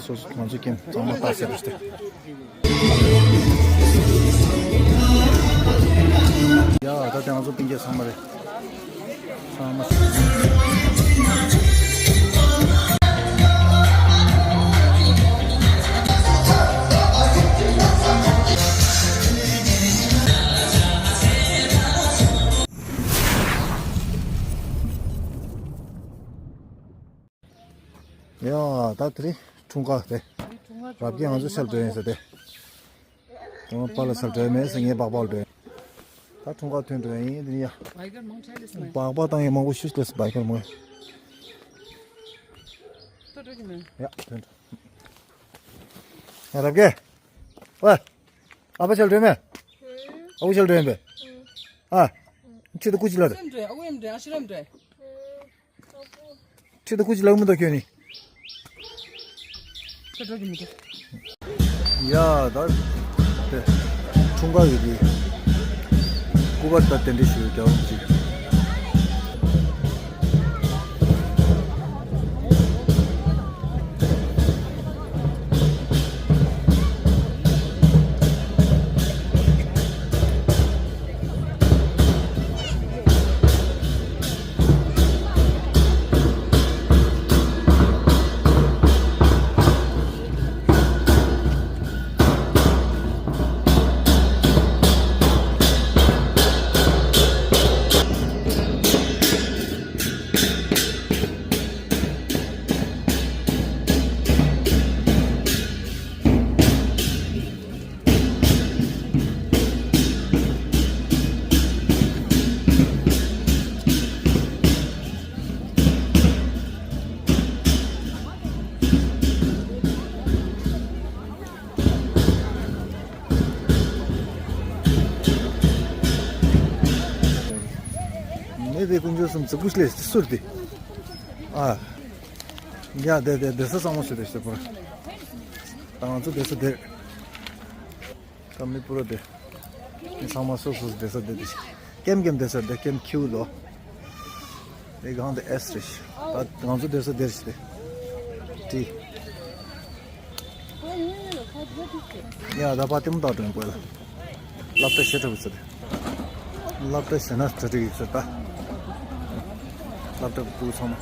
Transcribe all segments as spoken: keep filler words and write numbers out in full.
སོ་སོ་ང་ཚོ་ཀེམ་ཚང་མ་ལྟ་ཟེར་ཏེ། ཡ་ད་ལྟ་ང་ཚོ་སྤུན་ཀྱག་ཚང་མ་རེད། ཚང་མ། ཡ་ད་དེ་རིང་འཁྲུངས་སྐར་དེ་རབ་རྒྱས་ང་ཚོ་ཤར་འགྲོ་ཡིན་ཟེར་ཏེ། དེ་མ་པཱ་ལགས་ཤར་འགྲོ་ཡ་མེད་ཟེར། ངས་སྦག་སྦག་འགྲོ་ཡིན། ད་འཁྲུངས་སྐར་ཐོན་འགྲོ་ཡ་ཡིན། དེ་ནི་ཡ་སྦག་སྦག་བཏང་ཡ་མང་པོ་ཞིག་སླེབས་སོང་། བཱའི་ཀར་མང་པོ། ཡ་ཐོན་འགྲོ། ཡ་རབ་རྒྱས། ཝེ། ཨ་ཕ་ཤར་འགྲོ་མེད། ཨ་ཁུ་ཤར་འགྲོ་ཡིན་པས། ཨ། ཁྱེད་ད་སྐུ་ཅི་ལ་རེད། ཁྲིད་དུ་སྐུ་ཅི་ལ་མི་འདུག་ཁྱོད་ནི། ཁྱོད་འགྲོ་གི་མི་འདུག་ཡ་ད། དེ། འཁྲུངས་སྐར་ཡོད་དུས། སྐུ་པར་ད་གདན་འདྲེན་ཞུ་རྒྱག་རོགས་གྱིས། ངས་དེ་དཀོན་མཆོག་གསུམ་ཙི་གུ་ལས་སུར་ཏེ། ཨ། ཡ་དེ་དེ་དེ་ས་ཚང་མ་སུ་དེ་ཤེས་པར། ད་ང་ཚོ་དེ་ས་དེ། ཀ་མི་པུ་རོ་དེ། ཚང་མ་སོ་སོ་སོ་བསྡད་ས་བསྡད་དེ། ཀེམ་ཀེམ་བསྡད་ས་བསྡད། ཀེམ་ཁྱིའུ་ལོ། དེ་གང་དེ་ཨེས་རེད། ད་ང་ཚོ་བསྡད་ས་དེར་ཞིག་སྟེ། ཏི། ཡ་ད་པ་ཏི་མོ་ད་དྲན་དགོས་ལ། སློབ་གྲྭ་ཞེ་དྲག་ཟེར། སློབ་གྲྭ་ཞེ་ན་གྲ་སྒྲིག་ཡིག་ཟེར་ད། སློབ་གྲྭ་ཕྲུ་གུ་ཚང་མ།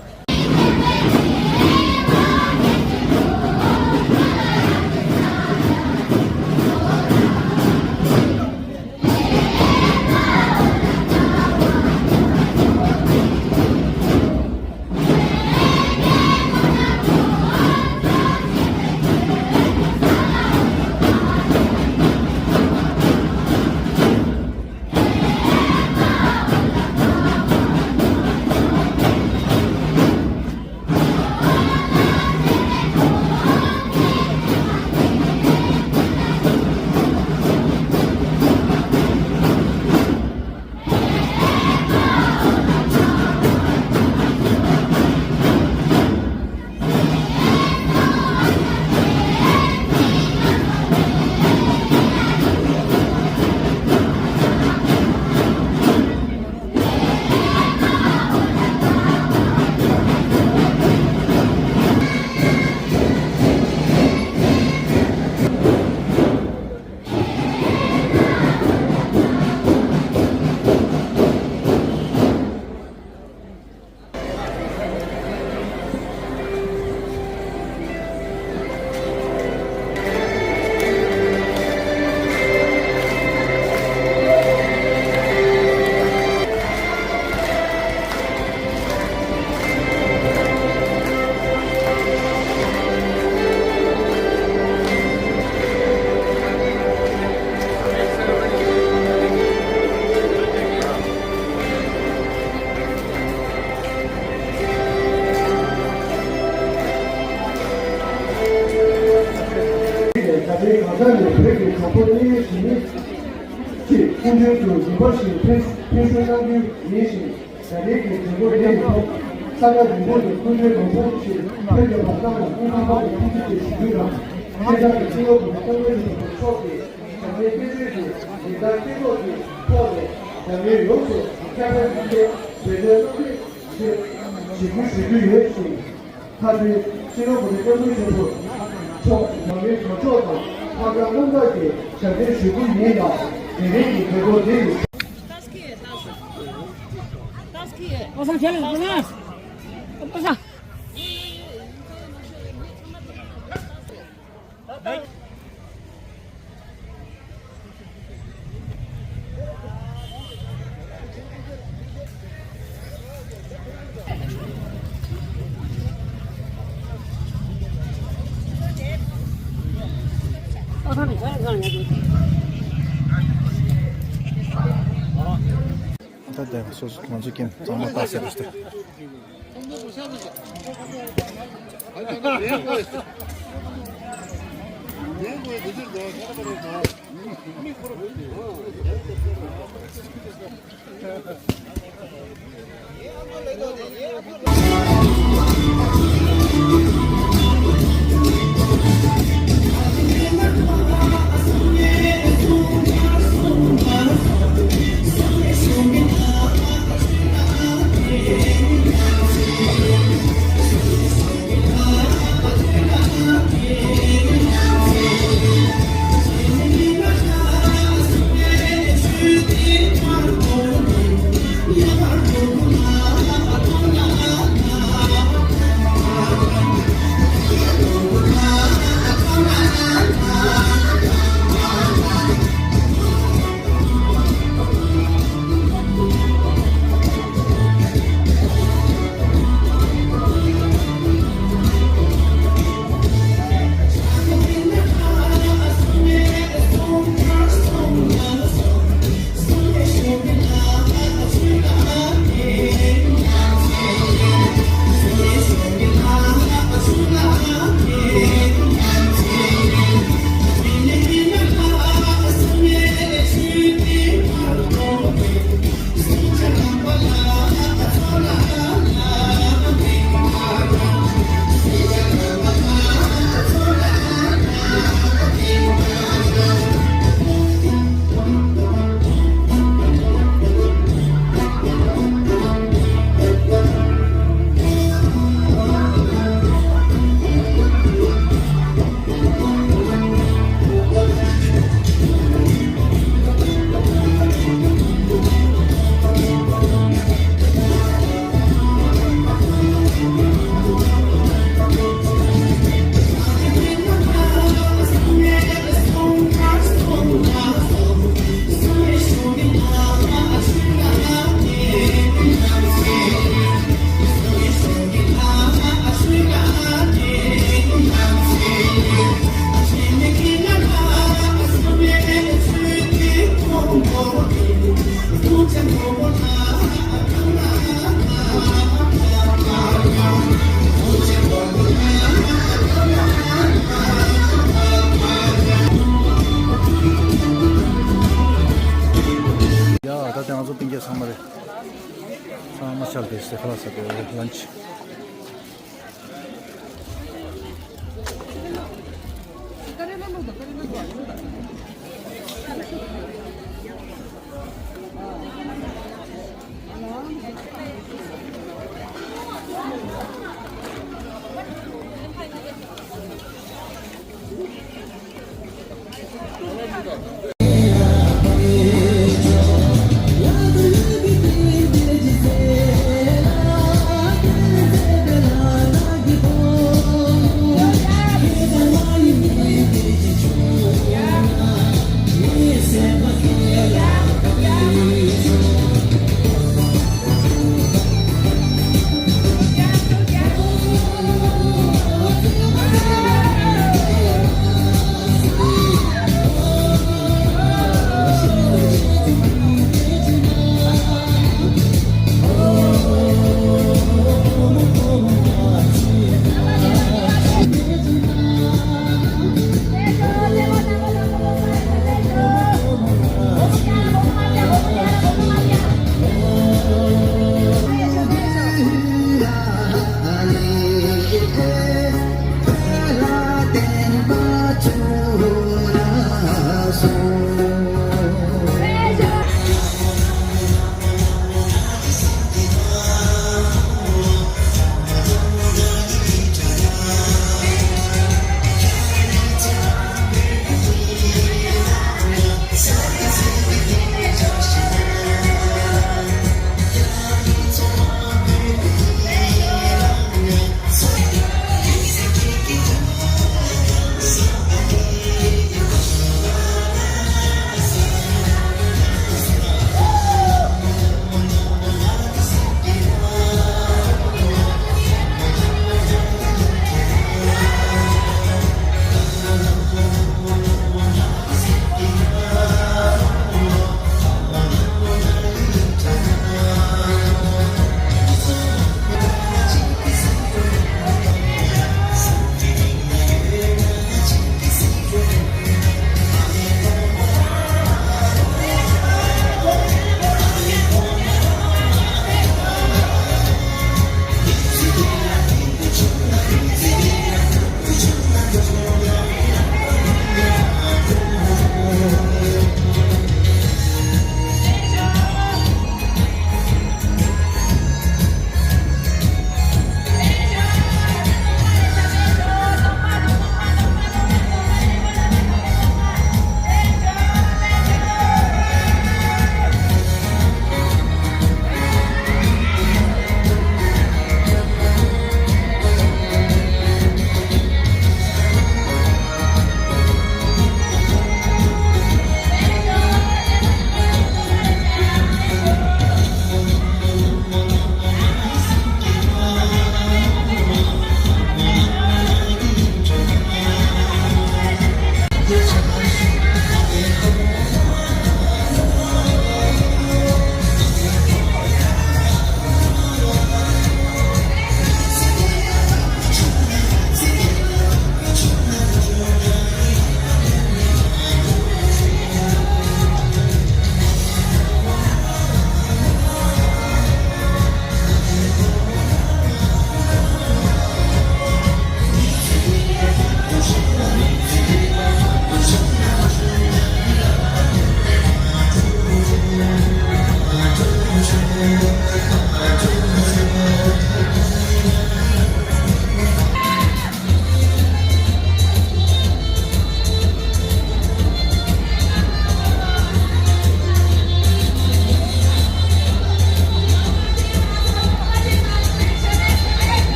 ད་ལྟའི་གང་ཟག་ནས་བོད་ཀྱི་གྲོགས་པོ་གནས་ཡུལ་ཞིག་ནི། ཅེས་སྐུ་མདུན་དུ་རིམ་པ་བཞིན་ཕེབས་ཕེབས་བསུ་གནང་རྒྱུ་ཡིན་ཞིང་། ད་རེས་ཀྱི་མཛད་སྒོ་འདིའི་ཐོག་ས་གནས་རིམ་བྱོན་གྱི་སྐུ་མགྲོན་མང་པོ་ཞིག་ཕེབས་ཡོད་པར་བསམ་ལ་སྐུ་ཁམས་པ་གི་ཐུགས་རྗེ་ཆེ་ཞུ་རྒྱུ་དང་། ཁྱེད་ཅག་གི་སྤྱི་ནོར་གོང་ས་སྐྱབས་མགོན་ཆེན་པོ་མཆོག་གིས་བྱམས་པའི་བརྩེ་དུང་གིས་མི་འདང་སྐྱེ་ཐོག་གི་ཐོག་ནས་འཛམ་གླིང་ཡོངས་སུ་ཁྱབ་སྤེལ་གཏོང་ཆེད་འབད་བརྩོན་གནང་རྒྱུ་ཞེས་ཞུ་རྒྱུ་ཞུ་རྒྱུ་ཡོད་ཅིང་། མཐའ་དོན་སྤྱི་ནོར་གོང་ས་སྐྱབས་མགོན་ཆེན་པོ་ ཕྱོགས་མང་པོའི་གྲོས་ཚོགས་དང་ལྷག་དཀར་རླུང་རྟ་གིས་ཞབས་འདེགས་ཞུ་རྒྱུ་ཡིན་ལ། དེ་རིང་གི་དུས་འཁོར་འདི་ཡི། ད་ལྟ་སོ་སོ་ང་ཚོ་ཀྱང་གཙང་མ་བཏགས་ཟེར་ཏེ། ཡ། ད་ལྟ་ང་ཚོ་སྤུན་ཀྱག་ཚང་མ་རེད། ཚང་མ་ཤར་བསྡད་ཤག་ཁ་ལག་ཟ་དེ་ལན་ཆི།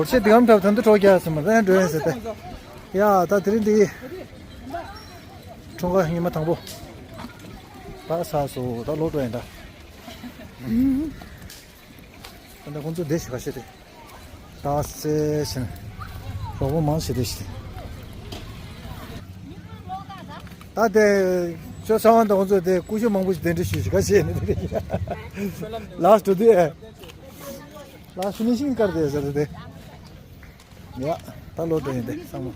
སྒོར་ཆེ་འདི་གམ་ཐབ་ཐམ་དུ་གྲོགས་རྒྱག་སོང་མ་རེད་འགྲོ་ཡིན་ཟེར་ཏེ། ཡ་ད་དེ་རིང་འདི། འཁྲུངས་སྐར་ཉི་མ་དང་པོ། ད་ས་སོ་ད་ལོ་འགྲོ་ཡིན་ད། ད་ཁོང་ཚོ་བསྡད་ཤི་ཁ་ཤས་ཏེ། ད་སེ་ཤིན། གྲོགས་པོ་མང་ཞིག་བསྡད་ཤི་ཏེ། ད་དེ། ཅོ་ས་བ་ད་ཁོང་ཚོ་དེ་ཀུ་ཤུ་མང་པོ་ཞིག་གདན་འདྲེན་ཞུས་ཤི་ཁ་ཤས་ནི་དེ་རེད། ལ་སྟོ་དེ། ལ་ཤུ་ནི་ཤིང་དཀར་དེ་ཟེར་དེ། ཡ། ད་ལོ་དེ་ཡིན་ཏེ་ཚང་མ།